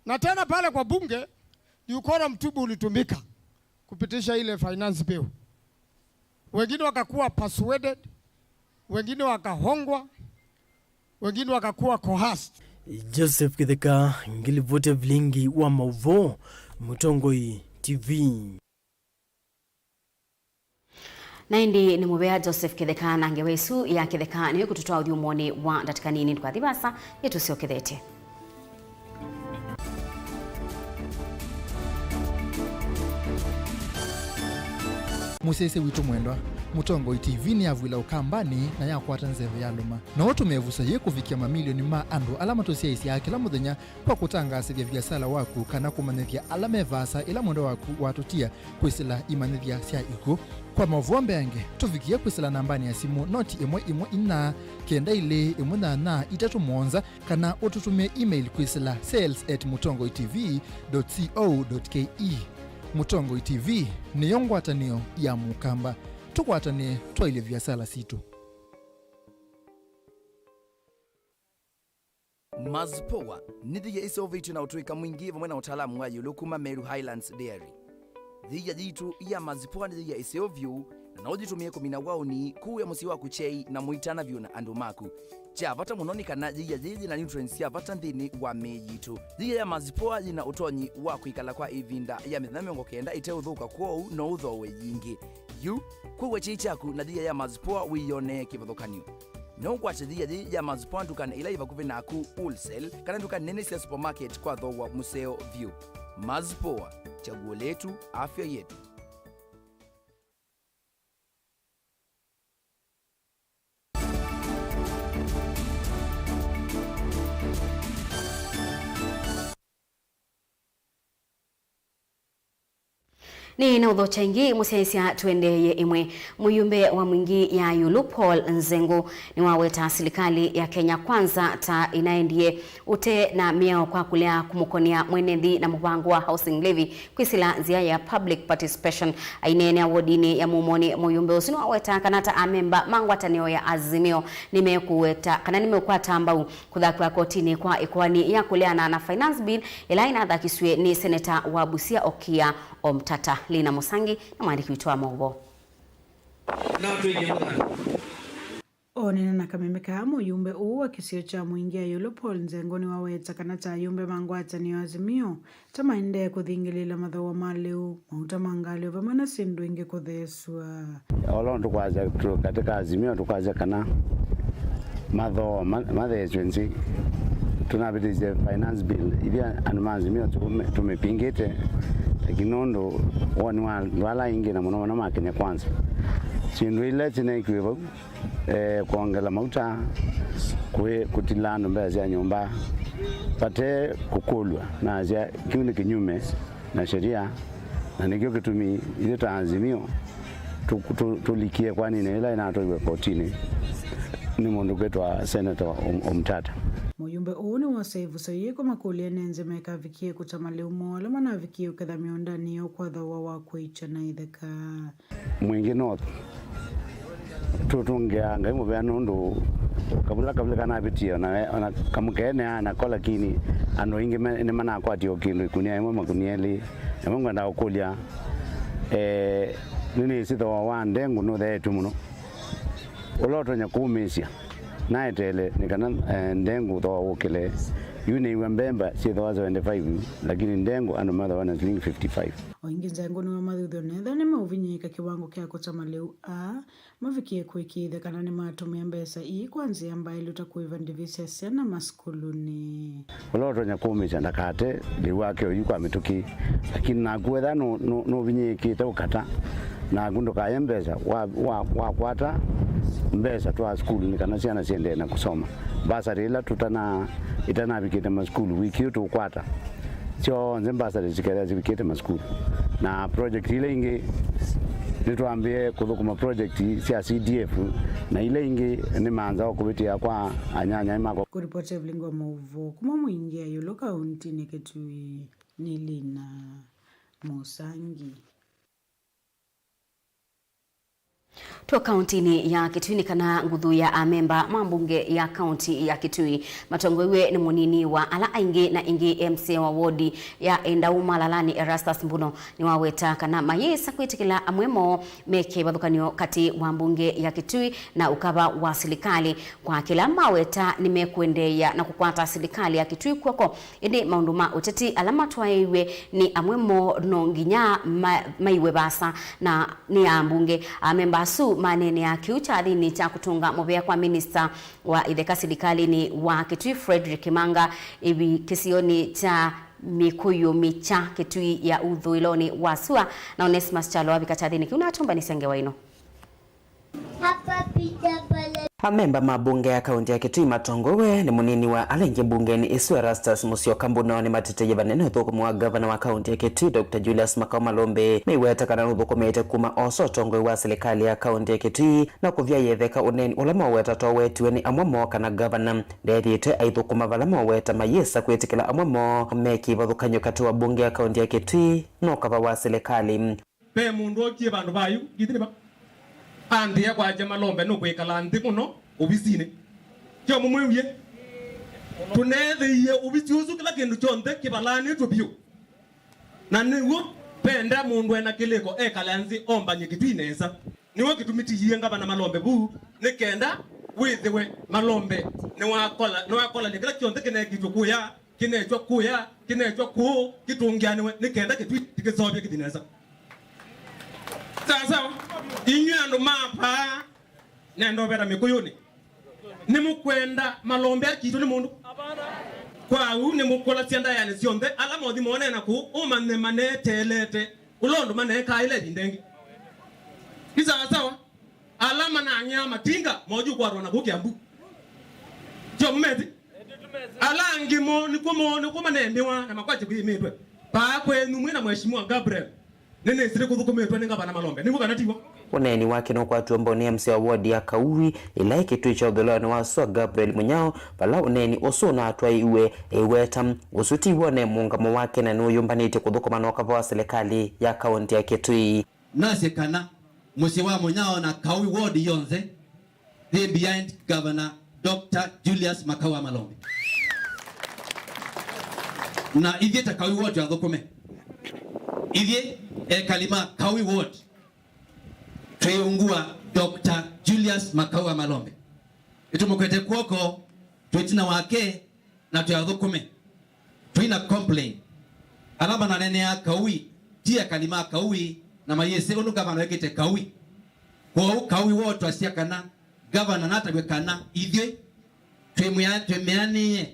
Na tena pale kwa bunge, decorum tu ulitumika kupitisha ile finance bill. Wengine wakakuwa persuaded, wengine wakahongwa, wengine wakakuwa coerced. Joseph Kitheka, ngilipoti ya vilingi wa mauvoo, Mũtongoi T V. Na ĩndĩ nĩ mũvea Joseph Kĩtheka na ngewa ĩsu ya Kĩtheka nĩyo ĩkũtũtwaa ũthyũmũonĩ wa ndatĩka nini. Ndũkathi vaasa, nĩtũsyokethete. Mũsyaĩĩsya witũ mwendwa, Mũtongoi T V nĩyavw'ĩla Ũkambanĩ na yakwata nzeve yalũma. No ũtũme ĩvuso yĩĩ kũvikĩa mamilioni ma andũ ala matũsyaĩĩsyaa kĩla mũthenya kwa kũtangaasĩthya viasala waku kana kũmanyĩthya ala me vaasa ĩla mwendwa waku watũtia kwĩsĩla imanyĩthya sya ikw'ũ. Kwa maũvoo mbeange, tũvikĩe kwĩsĩla nambanĩ ya simũ noti ĩmwe ĩmwe inya kenda ilĩ ĩmwe nyanya itatũ mũonza, kana ũtũtũmĩe email kwĩsĩla sales at mũtongoi T V dot co dot K E. Mũtongoi T V nĩyo ngwatanĩo ya Mũkamba. Tũkwatanĩe twaĩlye viasala sitũ. Mazpoa nĩ thĩia ĩseũvĩtw'e na ũtũĩka mwingĩ vamwe na ũtaalamu wa ĩũlũ kuma Meru Highlands Dairy. Thĩia yitũ ya Mazpoa nĩ thĩia ĩseũ vyũ, na no ũyĩtũmĩe kũmina waũni, kũĩa mũsyĩ waku kyei, na mũitana vyũ na andũ maku. Kya vata mũno nĩ kana thĩia yĩĩ yĩ na nutrients sya vata nthĩnĩ wa mĩĩ yitũ. Thĩia ya Mazpoa yĩ na ũtonyi wa kwĩkala kwa ĩvinda ya mĩthenya mĩongo kenda ĩteũthũka, kwoou no ũthooe yingĩ. Yu, kũĩa kyei kyaku na thĩia ya Mazpoa wĩyonee kĩvathũkany'o. No ũkwate thĩia yĩĩ ya Mazpoa ndukanĩ ila yĩ vakuvĩ naku, wholesale, kana nduka nene sya supermarket kwa thooa mũseo vyũ. Mazpoa, chaguo letu, afya yetu. Nĩ na ũthokya ĩngĩ, mũsyaĩĩsya tũendeeye ĩmwe. Mũyumbe wa Mwingi ya ĩũlũ Paul Nzengo nĩwaweta silikalĩ ya Kenya Kwanza ta ĩnaendie ũte na mĩao kwa kũlea kũmũkonea mwene nthĩ na mũvango wa housing levy kwĩsĩla nzĩa ya public participation. Aineenea wodinĩ ya Mumonĩ, mũyumbe ũsu nĩwaweta kana ta amemba ma ngwatanĩo ya Azimio nĩmekũweta kana nĩmekwata mbau kũthakw'a kotinĩ kwa ĩkoani ya kũleana na Finance Bill ĩla ĩnathakisw'e nĩ seneta wa Busia Okiya Omtata. Lina Musangi nĩ mwandĩki witũ wa maũvoo. Onena na kameme kaa, mũyumbe ũũ wa kĩsio kya Mwingi ya ĩũlũ Paul Nzengo nĩwaweta kana ta ayumbe ma ngwatanĩo ya Azimio ta maendee kũthingĩlĩĩla mathooa ma lĩu, mauta ma ngalĩko vamwe na syĩndũ ingĩ kũtheesw'a. Ũla tũkwasya tũ katĩ ka Azimio, tũkwasya kana mathooa ma-, matheesw'e nzĩ. Tũnavĩtĩsye finance bill ila andũ ma Azimio tũmĩ-, tũmĩpingĩte, lakini nũndũ woni wa andũ ala aingĩ na mũno mũno ma Kenya Kwanza, syĩndũ ila sineekiwe vau, eh, kwongela mauta, kwĩ-, kũtila andũ mbesa sya nyũmba vate kũkũlw'a, nasya kĩu nĩ kĩnyume na sheria, na nĩkyo kĩtumi ithyĩ ta Azimio tũ-, tũ-, tũlikie kwaninĩ ĩla ĩnatwaiwe kotinĩ nĩ mũndũ kwĩtwa Senator Om-, Omtata. Mũyumbe ũũ nĩwosa ĩvuso yĩĩ kũmakũlya ene nzĩ mekavikie kũtama lĩu moo ala manavikie ũketha mĩũndanĩ yoo kwa thooa wa kũikya na itheka. Mwingi North, tũtũngĩaa Ngai mũvea nũndũ kavula kavula kanavĩtie, ona, ona kamũkeenea nako, lakini andũ aingĩ me-, nĩmanakwatie o kĩndũ ikunia ĩmwe, makunia elĩ. Namo ngwenda kũkũlya, eh, nĩnĩsĩ thooa wa ndengũ nũtheetw'e mũno. Ũla ũtonya kũũmĩĩsya naeteele nĩ kana, eh, ndengũ thooa wũkĩle. Yu nĩw'a mbemba syĩ thooa seventy-five, lakini ndengũ andũ mathooa na silingi fifty-five. O ĩngĩ, Nzengo nĩwamathuthya nethwa nĩmeũvinyĩĩka kĩwango kya kũtama lĩu aa mavikie kũĩkĩĩthya kana nĩmatũmĩa mbesa ii kwa nzĩa mbaĩlu ta kũĩva ndivi sya syana masukulunĩ. Ũla ũtonya kũũmĩĩsya ndakate lĩu wake oyu kwa mĩtũkĩ, lakini naku wetha nũ-, nũ-, nũvinyĩĩkĩte ũkata, naku ndũkaye mbesa wa, wa, wakwata mbesa twa sukulu nĩ kana syana siendee na kũsoma. Mbasarĩ ila tũtana-, itanavikĩte masukulu wiki ĩĩ tũkwata, syonthe mbasarĩ sikethĩa sivikĩte masukulu. Na project ila ingĩ, nĩtwambĩe kũthũkũma project sya C D F, na ila ingĩ nĩ manza o kũvĩtĩa kwa anyanyae makwa. Kũripoti Evelyn wa maũvoo kuma Mwingi ya ĩũlũ kauntinĩ Kitui, nĩ Lina Mũsangi. Tũ kauntinĩ ya Kitui nĩ kana nguthu ya amemba ma mbunge ya kaunti ya Kitui matongoew'e nĩ mũnini wa ala aingĩ na ĩngĩ M C A wa wodi ya Endau Malalani Erastus Mbuno nĩwaweta kana mayĩsa kwĩtĩkĩla amwe moo meke ĩvathũkany'o katĩ wa mbunge ya Kitui na ũkava wa silikalĩ. Kwa kĩla maweta nĩmekũendeea na kũkwata silikalĩ ya Kitui kw'oko, ĩndĩ maũndũ ma ũteti ala matwaĩiw'e nĩ amwe moo no nginya ma-, maiwe vaasa na nĩ ambunge. Amemba asu maneenea kĩu kyathĩnĩ kya kũtũnga mũvea kwa minista wa itheka silikalĩnĩ wa Kitui Frederick Kimanga ĩvi kĩsionĩ kya Mĩkũyũ Mĩkya Kitui ya ũthũĩlonĩ wa sua, na Onesmus Kyalo wavika kyathĩnĩ kĩu na atũmbanĩsya ngewa ĩno. Hapa picha pale. Amemba ma mbunge ya kaunti ya Kitui matongoew'e nĩ mũnini wa ala aingĩ mbungenĩ ĩsu Erastus Musyoka Mbuno nĩmateteie vanene ũthũkũmi wa ngavana wa kaunti ya Kitui Doctor Julius Makau Malombe, meiweta kana nũthũkũmĩte kuma oosa ũtongoi wa silikalĩ ya kaunti ya Kitui na kũvyaĩa ĩtheka ũneeni ũla maweta towetiwe nĩ amwe moo kana ngavana ndethĩĩtwe aithũkũma vala maweta mayĩsa kwĩtĩkĩla amwe moo meke ĩvathũkany'o katĩ wa mbunge ya kaunti ya Kitui na ũkava wa silikalĩ. Ve mũndũ ookie vandũ vayu, ngithĩ nĩ va? Anthĩa kwakya Malombe nũkwĩkala nthĩ mũno ovisinĩ. Kyo mũmwĩwie. Tũneethĩie ovisi ũsu kĩla kĩndũ kyonthe kĩvalanĩtw'e vyũ. Na nĩw'o venda mũndũ ena kĩlĩko ekale nthĩ ombany'e Kitui nesa. Nĩw'o kĩtumi tĩyie ngavana Malombe vu, nĩ kenda wĩthĩwe Malombe nĩwakola-, nĩwakolany'a kĩla kyonthe kĩneekĩtw'e kũya. Kĩnetw'a kũya, kĩnetw'a kũũ, kĩtũngĩanĩwe nĩ kenda Kitui tũkĩseũvye kĩthi nesa. Sawa sawa, inyw'ĩ andũ ma vaa, nenda ũveta Mĩkũyũnĩ. Nĩmũkwenda Malombe akitwe nĩ mũndũ? Kwa ũu nĩmũkũlasya ndaĩanĩ syonthe, ala mothi moneena kũu, ũmanye maneteelete ũla ũndũ maneekaa ĩla ĩvinda ĩngĩ. Nĩ sawa sawa. Ala manang'ea matinga moju kwatwa na kũu Kiambu. Tyo mũmeti? Ala angĩ mo nĩkw'o mo nĩkw'o maneemĩwa na makwatye kwĩyĩmĩtwe. Paa kwenyu mwĩ na Mheshimiwa Gabriel, nĩnĩsĩ nĩkũthũkũmĩtwe nĩ ngavana Malombe. Nĩw'o kana tiw'o? Ũneeni wake nũkwatiwe mbonĩ ya M C A wa wodi ya Kaui, ĩla ĩ Kitui kya ũthũĩlonĩ wa sua Gabriel Munyao, vala ũneeni ũsu ũnatwaĩiwe eiweta ũsu tiw'o ne mũũngamo wake na nũyũmbanĩtye kũthũkũma na ũkava wa silikalĩ ya kaunti ya Kitui. Nasye kana mũsyĩ wa Mũnyao na Kaui ward yonthe yĩ behind Governor Doctor Julius Makau wa Malombe. Na ithyĩ ta Kaui ward tũathũkũme. Ithyĩ ekali ma Kaui ward twĩ ungu wa Doctor Julius Makau wa Malombe. Nĩtũmũkwete kw'oko, twĩ ĩtina wake, na tũyathũkũme. Tũina complain. Ala mananeenea Kaui, ti ekali ma Kaui, na mayĩsĩ ũndũ ngavana wĩkĩte Kaui. Kwoou Kaui woo twasya kana ngavana natavw'e kana ithyĩ twĩmwĩa-, twĩmĩanĩe,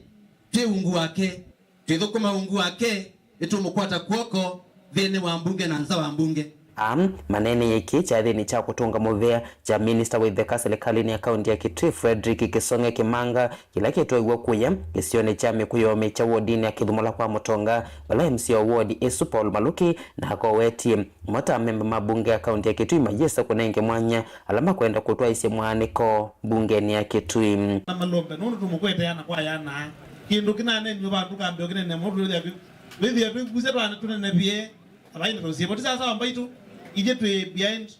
twĩ ungu wake, twĩthũkũma ungu wake, nĩtũmũkwata kw'oko nthĩnĩ wa mbunge na nza wa mbunge. Aa maneeneie kĩĩ kyathĩnĩ kya kũtũnga mũvea kya minista wa itheka silikalĩnĩ ya kaunti ya Kitui Frederick Kisong'e Kimanga, kĩla kĩtwaiwe kũya kĩsionĩ kya Mĩkũyũ Mĩkya wodinĩ ya Kĩthũmũla kwa Mũtonga, vala M C A wa wodi ĩsu Paul Maluki na akowetie mo ta amemba ma mbunge ya kaunti ya Kitui mayĩsa kũnenge mwanya ala makwenda kũtwaĩsya mwaanĩko mbungenĩ ya Kitui. Na Malombe, nũndũ tũmũkwete yana kwa yana. Kĩndũ kĩnanenw'e vandũ kambeo kĩnene mũno, twĩthĩa twĩ-, twĩthĩa twĩkusya twana tũnenevye. Avaina tũsiĩvo ti sawasawa mbaitũ, ithyĩ twĩ behind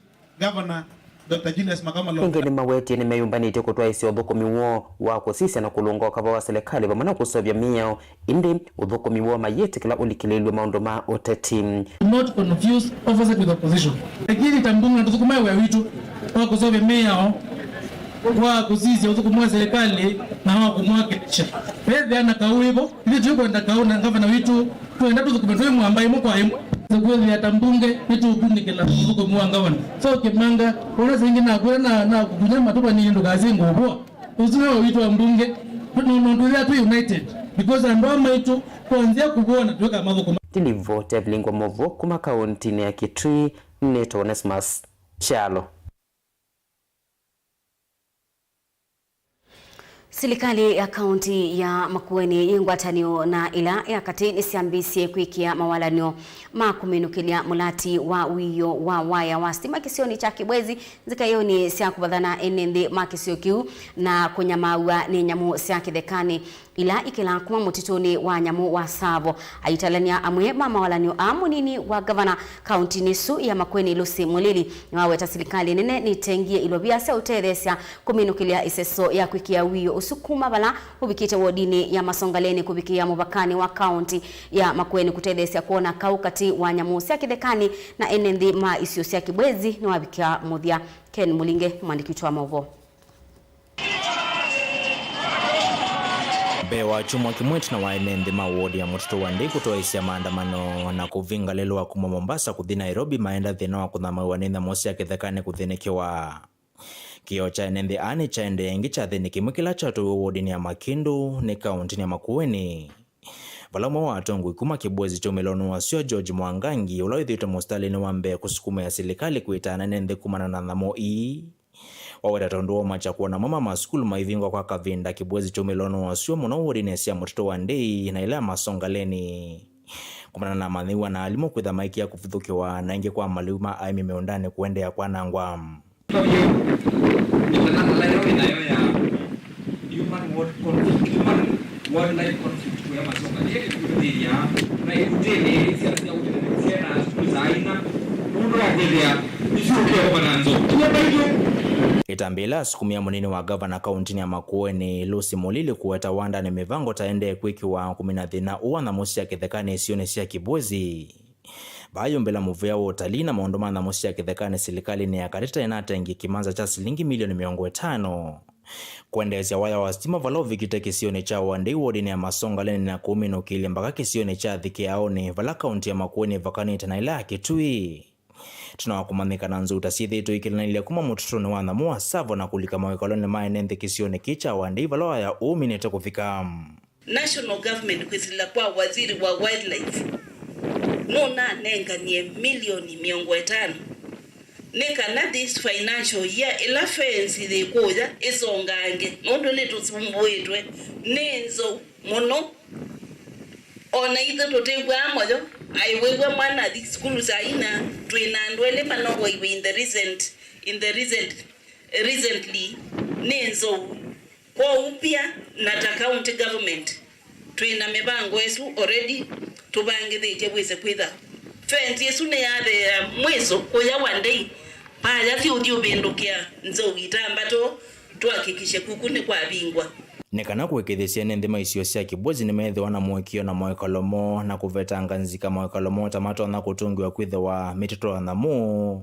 Governor Doctor Julius Makau Malombe. Ĩngĩ nĩmawetie nĩmeyũmbanĩtye kũtwaĩsya ũthũkũmi woo wa kũsisya na kũlũnga ũkava wa silikalĩ vamwe na kũseũvya mĩao, ĩndĩ ũthũkũmi woo mayĩtĩkĩla ũlikĩlĩĩlw'e maũndũ ma ũteti. Do not confuse oversight with opposition. Lakini ta mbunge na tũthũkũmae wĩa witũ wa kũseũvya mĩao, wa kũsisya ũthũkũmi wa silikalĩ na wa kũmwakilisha. Vethĩa na Kaui vo, ithyĩ tũikwenda Kaui na ngavana witũ, twenda tũthũkũme twĩ mwamba ĩmwe kwa ĩmwe. Kwĩthĩa ta mbunge nĩtũkunĩkĩla ũthũkũmi wa ngavana. So Kimanga, wona sĩngĩ nakwĩra na, na kũkunya matũ vanini ndũkasye ngũvũa. Ũsu nĩwe witũ wa mbunge, nũndũ twĩthĩa twĩ united, because andũ aa maitũ twanzĩa kũvũa na twĩka mathũkũma. Ndilivoti ya vilingwa mũvũ kuma kauntinĩ ya Kitui, nĩtwa Onesmus Kyalo. Silikalĩ ya kaunti ya Makueni yĩ ngwatanĩo na ĩla ya katĩ nĩsyambĩĩsye kwĩkĩa mawalany'o ma kũminũkĩlya mũlati wa wiio wa waya wa sitima kĩsionĩ kya Kibwezi, nzikaĩonĩ sya kũvathana ene nthĩ ma kĩsio kĩu na kũnyamaaw'a nĩ nyamũ sya kĩthekanĩ ila ikĩlaa kuma mũtitũnĩ wa nyamũ wa Tsavo. Aitalany'a amwe ma mawalany'o aa, mũnini wa ngavana kauntinĩ ĩsu ya Makueni, Lucy Mulili, nĩwaweta silikalĩ nene nĩtengie ilovia sya ũtetheesya kũminũkĩlya ĩseso ya kwĩkĩa wiio ũsu kuma vala ũvikĩte wodinĩ ya Masongaleni kũvikĩĩa mũvakanĩ wa kaunti ya Makueni, kũtetheesya kwona kaũ katĩ wa nyamũ sya kĩthekanĩ na ene nthĩ ma isio sya Kibwezi nĩwavikĩa mũthya. Ken Mulinge, mwandĩki witũ wa maũvoo. Mbee wa kyumwa kĩmwe ĩtina wa ene nthĩ ma wodi ya mũtitũ wa Ndei kũtwaĩĩsya maandamano na kũvinga lelũ wa kuma Mombasa kũthi Nairobi, maenda thĩna wa kũthamaw'a nĩ nyamũ sya kĩthekanĩ kũthĩnĩkĩwa. Kĩoo kya ene nthĩ aa nĩkyaendee ĩngĩ kyathĩnĩ kĩmwe kĩla kyatũiwe wodinĩ ya Makindu nĩ kauntinĩ ya Makueni, vala ũmwe wa atongoi kuma Kibwezi kya umĩlonĩ wa sua, George Mwangangi, ũla wĩthĩĩtwe mũsitalĩnĩ wa mbee kũsukumĩa silikalĩ kwĩtaana ene nthĩ kumana na nyamũ ii. Waweta tondũ wa ũmakya kwona amwe ma masukulu maivingwa kwa kavinda Kibwezi kya umĩlonĩ wa sua, mũno wodinĩ sya mũtitũ wa Ndei na ila ya Masongaleni, kumana na amanyĩw'a na alimũ kwĩtha maikĩa kũvithũkĩwa, na ĩngĩ kwa malĩu ma aĩmi mĩũndanĩ kũendeea kwanangwa. Ĩtana ala ĩla wĩ nayo ya human world conflict, human wildlife conflict kũya Masongaleni, kũthĩnia na ikundi syana sya ũtethyo syena sukulu saa ina nũndũ wa kwĩthĩa isu ũkĩoma na nzou. Kinya maitũ. Ĩtambya ĩla asukumĩa mũnini wa ngavana kauntinĩ ya Makueni, Lucy Mulili, kũweta wandanĩ mĩvango ta ĩendee kwĩkĩwa kũmina thĩna ũũ wa nyamũ sya kĩthekanĩ isionĩ sya Kibwezi. Vaa yumbĩla mũvĩa wa ũtalii na maũndũ ma nyamũ sya kĩthekanĩ silikalĩnĩ ya katĩ ta ĩnatengie kĩmanza kya silingi milioni mĩongo ĩtano kwendeesya waya wa sitima vala ũvikĩte kĩsionĩ kya Wandei wodinĩ ya Masongaleni na kũminũkĩlya mbaka kĩsionĩ kya Thikĩaonĩ vala kaunti ya Makueni ĩvakanĩte na ĩla ya Kitui. Tena wa kũmanyĩka na nzou ta syĩthĩĩtwe ikĩlanĩlya kuma mũtitũnĩ wa nyamũ wa Tsavo na kũlika mawĩkalonĩ ma ene nthĩ kĩsionĩ kĩĩ kya Wandei vala waya ũũ ũminĩte kũvika. National government kwĩsĩla kwa waziri wa wildlife nũnanenganie milioni mĩongo ĩtano nĩ kana this financial year ĩla fence yĩkũya ĩsongange, nũndũ nĩtũsumbũĩtwe nĩ nzou mũno. Ona ithyĩ tũtĩw'aa moyo, aiwĩw'a mwana athi sukulu saa ina, twĩ na andũ elĩ manogoiwe in the recent, in the recent, recently nĩ nzou. Kwoou pia na ta county government twĩ na mĩvango ĩsu already tũvangĩthĩtye wĩse kwĩtha fence ĩsu nĩyatheea mwĩso kũya Wandei, vaya vyũ ũthi ũvĩndũkĩa nzou itambatũ, tuhakikishe kuku nĩkwavingwa. Nĩ kana kũĩkĩĩthya ene nthĩ ma isio sya Kibwezi nĩmeethĩwa na mũĩkĩĩo na mawĩkalo moo na kũvetanga nzika mawĩkalo moo ta matonya kũtũngĩwa kwĩthĩwa mĩtitũ ya nyamũ.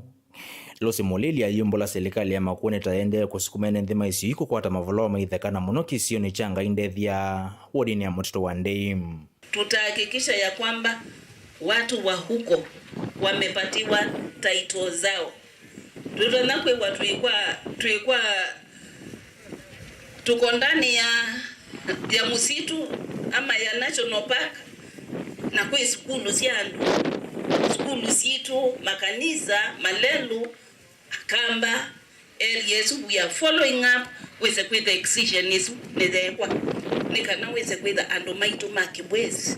Lucy Mulili ayumbũla silikalĩ ya Makueni ta ĩendee kũsukuma ene nthĩ ma isio ii kũkwata mavoloo ma itheka na mũno kĩsionĩ kya Ngai Ndethya, wodinĩ ya mũtitũ wa Ndei. Tutahakikisha ya kwamba watu wa huko wamepatiwa title zao. Tutona kwĩwa twĩkwa, twĩkwa tuko ndani ya, ya msitu ama ya national park, na kwĩ sukulu sya andũ, sukulu sitũ, makanisa, malelu, Akamba, area ĩsu, we are following up, wĩse kwĩtha excision ĩsu nĩyeekwa, nĩ kana wĩse kwĩtha andũ maitũ ma Kibwezi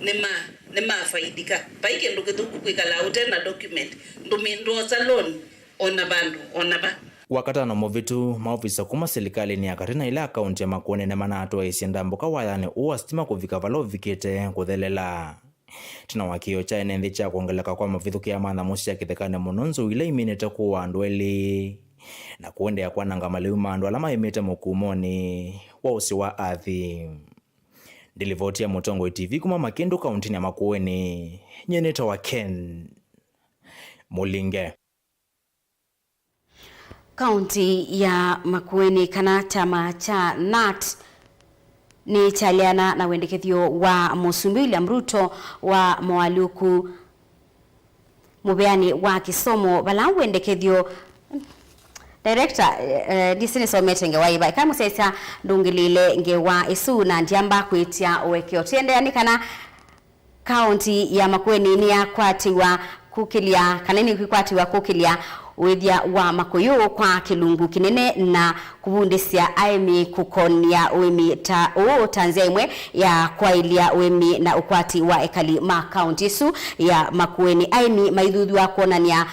nĩma, nĩmafaidika. Vai kĩndũ kĩthũku kwĩkala ũte na document, ndũmĩ-, ndwosa loan ona vandũ ona va. Wakatano mũvĩtu, maovisa kuma silikalĩnĩ ya katĩ na ĩla ya kaunti ya Makueni nĩmanatwaĩĩsye ndambũka wayanĩ ũũ wa sitima kũvika vala ũvikĩte kũthelela. Tena wa kĩĩo kya ene nthĩ kya kwongeleka kwa mavithũkĩa ma nyamũ sya kĩthekanĩ mũno nzou ila iminĩte kũũa andũ elĩ na kũendeea kwananga malĩu ma andũ ala maĩmĩte mũkumonĩ wa ũsĩ wa athi. Ndilivoti ya Mũtongoi T V kuma Makĩndũ, kauntinĩ ya Makueni, nyie nĩtawa Ken Mũlinge. Kaunti ya Makueni, kana kyama kya nat nĩkyaleana na wendekethyo wa Mũsumbĩ William Ruto wa moalyũku mũveanĩ wa kĩsomo, vala wendekethyo, director, eh, ndisi nĩsomete ngewa ĩva, ĩka mũsyaĩĩsya ndũngĩlĩĩle ngewa ĩsu na ndyamba kwĩtya ũekeo. Tũendeea nĩ kana Kaunti ya Makueni nĩyakwatĩw'a kũkĩlya, kana nĩkwĩkwatĩw'a kũkĩlya Ũĩthya wa makũyũ kwa kĩlungu kĩnene na kũvundĩsya aĩmi kũkonia ũĩmi ta ũũ ta nzĩa ĩmwe ya kwaĩlya ũĩmi na ũkwati wa ekali ma kaunti ĩsu ya Makueni. Aĩmi maithuthw'a kwonany'a,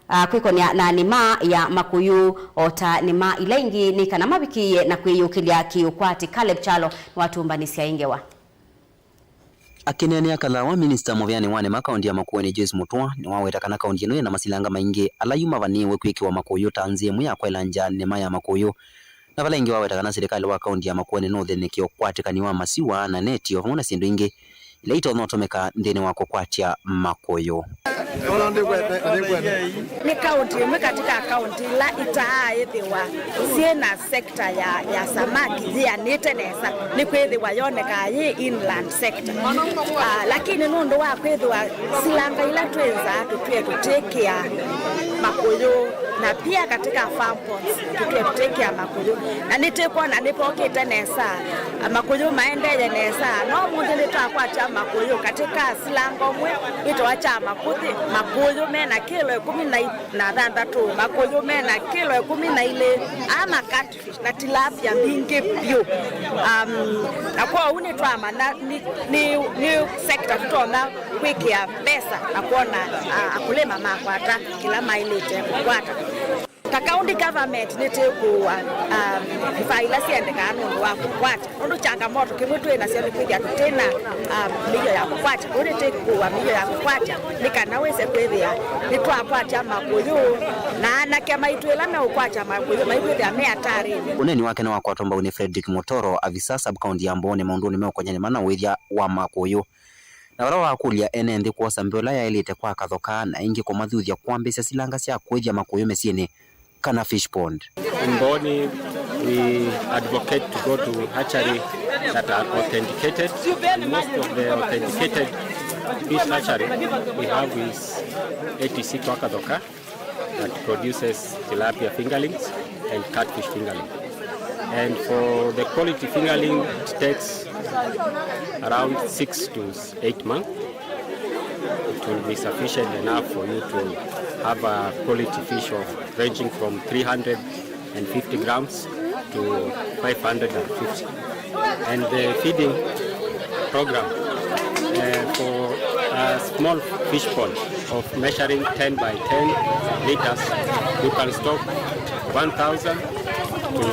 ah, kwĩkonya na nĩma ya makũyũ o ta nĩma ila ingĩ nĩ kana mavikĩĩe na kwĩyũkĩlya kĩ-ũkwati. Caleb Kyalo nĩwatũmbanĩsya ĩ ngewa. Akĩneenea Kalawa, minista mũvĩanĩ wa nĩma kaunti ya Makueni Joyce Mutua nĩwaweta kana kaunti ĩno yĩna masilanga maingĩ ala yu mavanĩĩwe kwĩkĩwa makũyũ ta nzĩa ĩmwe ya kwelangya nĩma ya makũyũ. Na vala ĩngĩ waweta kana silikalĩ wa kaunti ya Makueni nũthĩnĩkĩe ũkwatĩkani wa masiwa na neti o vamwe na syĩndũ ingĩ ila itonya ũtũmĩka nthĩnĩ wa kũkwatya makũyũ. Nĩ kaunti ĩmwe katika kaunti ila itaaĩthĩwa syĩ na sekta ya, ya samaki yĩanĩte nesa, nĩkwĩthĩwa yonekaa yĩ inland sector. Ah, lakini nũndũ wa kwĩthĩwa silanga ila twĩnzaa tũtwĩe tũtĩkĩa makũyũ, na pia katika farm ponds tũtwĩe tũtĩkĩa makũyũ, na nĩtĩkwona nĩpokĩte nesa, makũyũ maendeye nesa. No ũmũnthĩ nĩtwakwatya makũyũ katika silanga ũmwe wĩtawa kya Makũthĩ, makũyũ mena kĩlo ĩkũmi na i- na thanthatũ, makũyũ mena kĩlo ĩkũmi na ilĩ, ama catfish na tilapia mbingĩ vyũ. Um, na kwoou nĩtwamanya nĩ, nĩ, nĩ sector tũtonya kwĩkĩa mbesa na kwona, ah, akũlĩma makwata kĩla maĩlĩte kũkwata. Ta county government nĩtĩkũũa, um, vifaa ila syendekaa nũndũ wa kũkwata. Nũndũ changamoto kĩmwe twĩ nasyo nĩ kwĩthĩa tũtĩ na, um, mĩio ya kũkwata. Kwoou nĩtĩkũũa mĩio ya kũkwata nĩ kana wĩse kwĩthĩa nĩtwakwatya makũyũ, na anake maitũ ĩla meũkwatya makũyũ maikwĩthĩa me atarĩnĩ. Ũneeni wake nĩwakwatwa mbau nĩ Fredrick Mutoro, avisa sub-county ya Mbooni maũndũnĩ meũkony'a nĩma na ũĩthya wa makũyũ. Na vala wakũlya ene nthĩ kwosa mbee ũla yaĩlĩte kwa Kathoka na ĩngĩ kũmathuthya kwambĩĩsya silanga sya kũĩthya makũyũ mĩsyĩnĩ, kana fish pond. In Mbooni, we advocate to go to hatchery that are authenticated, and most of the authenticated fish hatchery we have is A T C Kwakathoka that produces tilapia fingerlings and catfish fingerling. And for the quality fingerling, it takes around six to eight months. It will be sufficient enough for you to have a quality fish of ranging from three hundred and fifty grams to five hundred and fifty. And the feeding program, uh, for a small fish pond of measuring ten by ten liters, you can stock one thousand to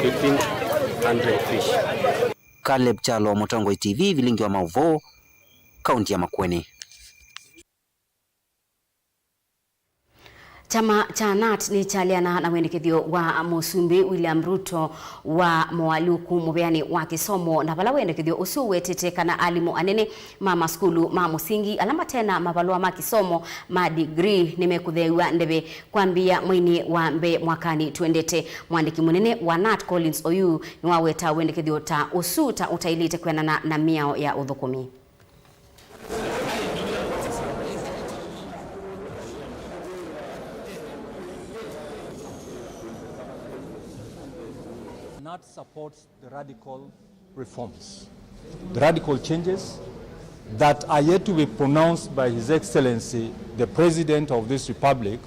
fifteen hundred fish. Caleb Kyalo, Mũtongoi T V, Vilingi wa Maũvoo, kaunti ya Makueni. Kyama kya nat nĩkyaleana na wendekethyo wa Mũsumbĩ William Ruto wa moalyũku mũveanĩ wa kĩsomo, na vala wendekethyo ũsu ũwetete kana alimũ anene ma masukulu ma mũsingi ala mate na mavalũa ma kĩsomo ma degree nĩmekũtheew'a ndeve kwambĩĩa mweinĩ wa mbee mwakanĩ twendete. Mwandĩki mũnene wa nat Collins Oyuu nĩwaweta wendekethyo ta ũsu ta ũtaĩlĩte kwĩanana na mĩao ya ũthũkũmi. nat supports the radical reforms, the radical changes that are yet to be pronounced by His Excellency, the President of this Republic,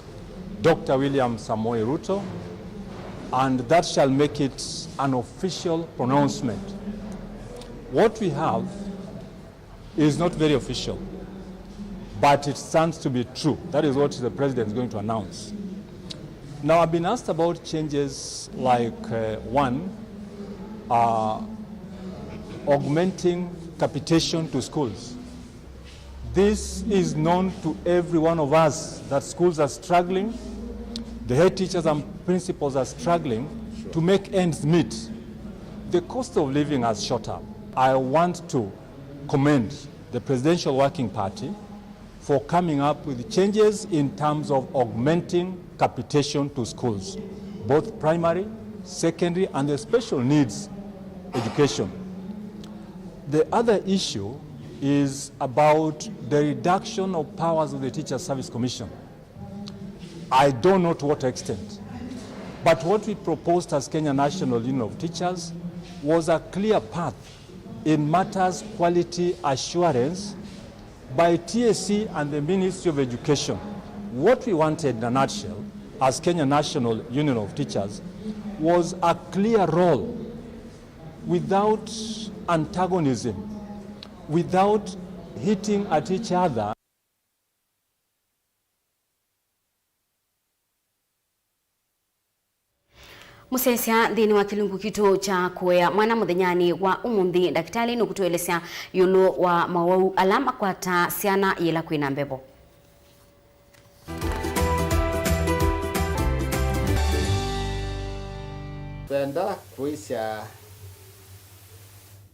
Doctor William Samoei Ruto, and that shall make it an official pronouncement. What we have is not very official, but it stands to be true. That is what the president is going to announce. Now, I've been asked about changes like, uh, one, uh, augmenting capitation to schools. This is known to every one of us that schools are struggling, the head teachers and principals are struggling to make ends meet. The cost of living has shot up. I want to commend the Presidential Working Party for coming up with changes in terms of augmenting capitation to schools, both primary, secondary, and the special needs education. The other issue is about the reduction of powers of the Teachers Service Commission. I don't know to what extent, but what we proposed as Kenya National Union of Teachers was a clear path in matters quality assurance by T S C and the Ministry of Education What we wanted, in a nutshell, as Kenya National Union of Teachers, was a clear role without antagonism, without hitting at each other. Mũsyaĩĩsya nthĩnĩ wa kĩlungu kitũ kya kũea mwana mũthenyanĩ wa ũmũnthĩ, ndakĩtalĩ nũkũtũelesya ĩũlũ wa mowau ala makwataa syana yĩla kwĩna mbevo. Twenda kũisya,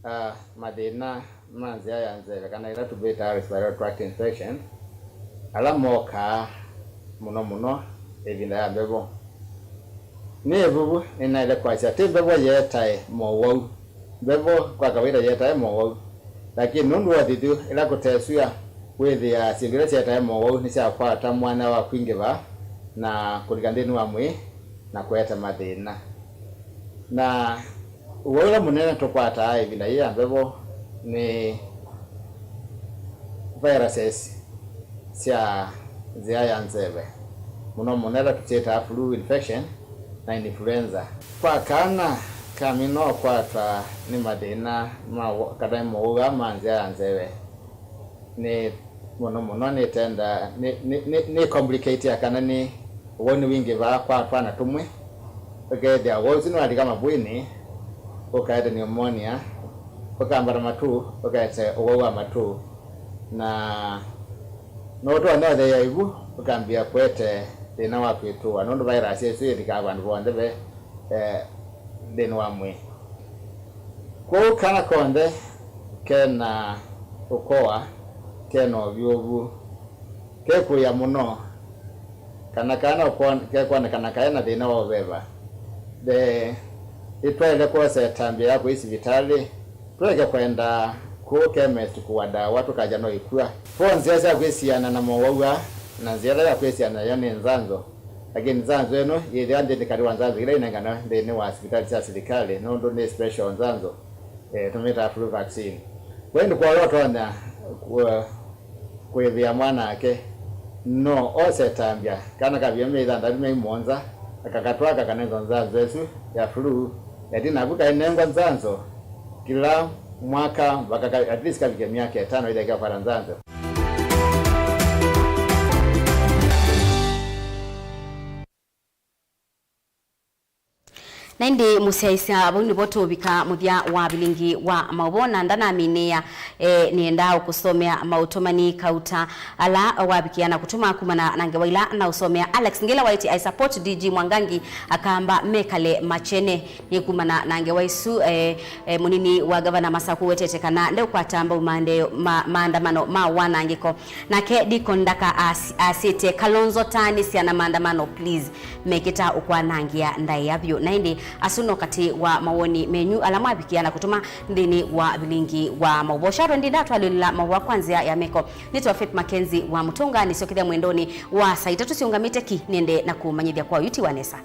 ah, mathĩna ma nzĩa ya nzeve, kana ĩla tũmĩtaa respiratory tract infection, ala mokaa mũno mũno ĩvinda ya mbevo. Nĩ ĩvuvu nĩnaĩle kwasya, ti mbevo yetae mowau. Mbevo kwa kawaida yetae mowau, lakini nũndũ wa ũthithu, ĩla kũtesw'a, wĩthĩaa syĩndũ ila syetae mowau nĩsyakwata mwanya wa kwingĩva na kũlika nthĩnĩ wa mwĩĩ na kũete mathĩna. Na ũwau ũla mũnene tũkwataa ĩvinda yĩĩ ya mbevo nĩ viruses sya nzĩa ya nzeve, mũno mũno ĩla tũsyĩtaa flu infection na influenza. Kwa kana kamina ũkwatwa nĩ mathĩna ma wo-, kana mowau aa ma nzĩa ya nzeve, nĩ mũno mũno nĩtenda, nĩ, nĩ, nĩ, nĩ complicated kana nĩ ũwau nĩwingĩvaa kwa twana tũmwe, ũkethĩa ũwau ũsu nĩwalika mavũinĩ, ũkaete pneumonia, ũkambata matũ, ũkaete ũwau wa matũ, na no ũtonya ũtheea ĩvu, ũkambĩĩa kũete thĩna wa kwĩtũa, nũndũ virus ĩsu yĩlikaa vandũ vonthe ve, eh, nthĩnĩ wa mwĩĩ. Kwoou kana konthe kena ũkoa, kena ũvyũvu, kekũĩa mũno, kana kana ũkwon-, kekwonekana kaĩ na thĩna wa ũveva, the, nĩtwaĩle kwosa ĩtambya ya kũthi sivitalĩ, tũeke kwenda kũũ chemist kũwa ndawa tũkasya no ĩkw'a. Vo nzĩa sya kwĩsiana na mowau aa, na nzĩa ĩla ya kwĩsiana nayo nĩ nzanzo. Lakini nzanzo ĩno yĩthĩwa nthĩnĩ katĩ wa nzanzo ila inenganawa nthĩnĩ wa sivitalĩ sya silikalĩ, nũndũ nĩ special nzanzo, eh, tũmĩtaa flu vaccine. Kwa ĩndĩ kwa ũla ũtonya kũ-, kũĩvĩa mwanake, no ose ĩtambya, kana kavia myei thanthatũ, myei mũonza, akakatwaa kakanengwa nzanzo ĩsu ya flu, ĩtina naku kainengwa nzanzo kĩla mwaka mpaka ka-, at least kavike myaka ĩtano ĩthĩa kyakwata nzanzo. Na ĩndĩ mũsyaĩĩsya, vau nĩvo tũũvika mũthya wa vilingi wa maũvoo, na ndanaminĩĩa, eh, nĩendaa ũkũsomea maũtũmani kauta ala wavikĩa na kũtũma kumana na ngewa ila naũsomea. Alex Ngila waĩtye, "I support D G Mwangangi, Akamba mekale makyene." Nĩ kumana na ngewa isu, eh, eh, mũnini wa ngavana Masaku wetete kana ndeũkwata mbau maande-, ma-, maandamano ma wanangĩko. Nake Deacon Ndaka as-, asĩtye, "Kalonzo, taanĩsya na maandamano, please. Mekĩta ũkwanangĩa ndaĩa vyũ." Na ĩndĩ asu no katĩ wa mawoni menyu ala mwavikĩa na kũtũma nthĩnĩ wa vilingi wa maũvoo. Sharon ndindatwalĩlĩla maũvoo kwa nzĩa ya meko. Nĩtwa Faith Mackenzie wa Mũtũnga, nĩsyokethya mwendonĩ wa saa itatũ siũngamĩte ki nĩende na kũmanyĩthya kwa ũyuti wa nesa.